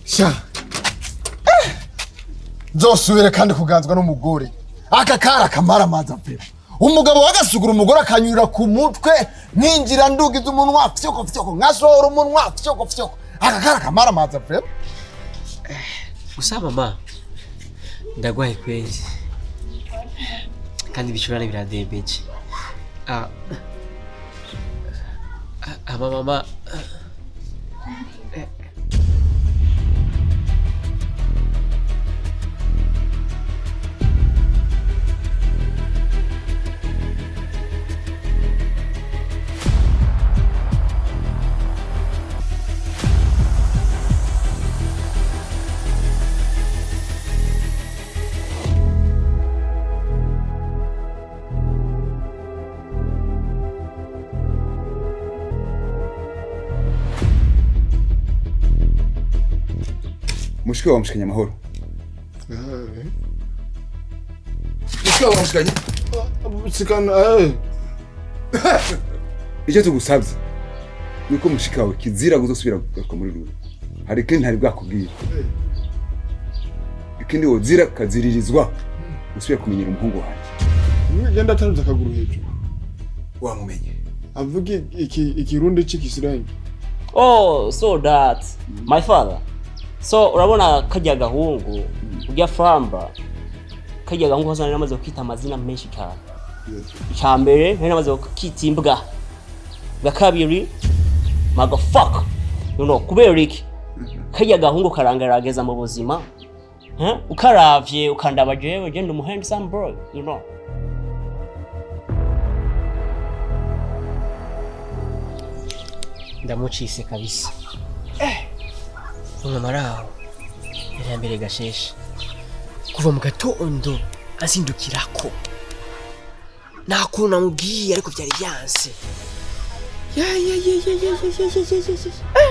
Sha, nzosubire kandi kuganzwa n'umugore. Aka kari akamaramaza pe. Umugabo wagasugura umugore akanyurira ku mutwe, ninjira ndugiza umunwa fyoko fyoko, nkasohora umunwa fyoko fyoko. Aka kari akamaramaza pe. Gusa mama, ndagwaye kwezi kandi ibicurane biradembeje. Ah, ah, ama mama. Mushiki wawe wamushikanye amahoro. Mushiki wawe wamushikanye. Sikana. Icyo tugusabye nuko mushiki wawe kizira kuzosubira kugaruka muri ruru. Hari ikindi ntari bwakubwira. Ikindi wozira kaziririzwa usubire kumenyera umuhungu wanjye. Genda atarutse akaguru hejuru. Wamumenye. Avuga iki ikirundi c'ikisirangi. Oh, so that my father. So urabona kajya gahungu ujya famba, kajya gahungu hose nari namaze kukita amazina menshi cyane. Icya mbere nari namaze kukita imbwa. Bwa kabiri motherfucker. Kubera iki? Kajya gahungu karangarageza mu buzima. Huh? Ukaravye ukandaba jewe je ndi umu handsome boy. Ndamucise kabisa. Umwe maraho yari yambere gasheshe kuva mu gatondo azindukirako, nta kuntu namubwiye ariko byari byanse. Ya ya ya ya ya ya ya ya ya ya.